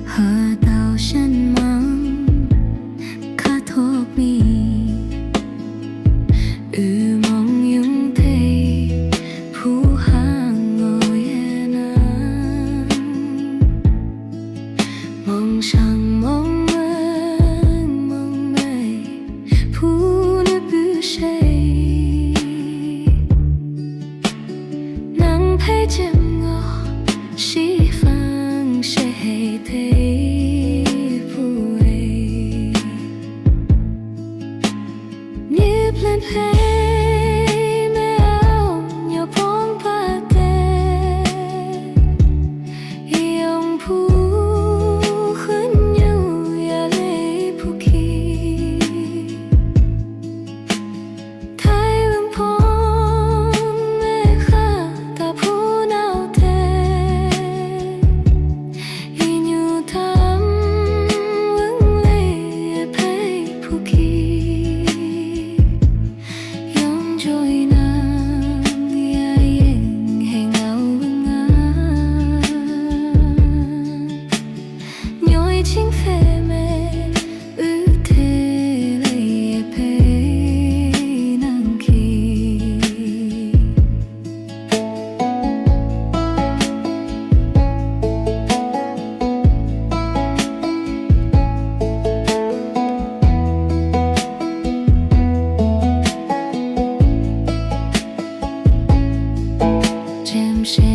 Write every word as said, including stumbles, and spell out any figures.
Hơ tao sân măng khă thok mi, ư mong yŭng thê phu hăng ngơi nang. Mong sang mong mơng mong mê phu nư pư sê. Nang phe chem ngo si phang sê hê thê phu ê. Ni plan phe mê ao nyo phong pa tê. Yong phu khân nhu ya lê phu ki. Thai wưng phong mê khă ta phu nao tê. Ih ñu tham wưng lê phe phu ki. Yong joi nang ya yeng hê ngao wưng ngă. Nhoi ching phe mê ư thê lê phe nang ki. Chem sê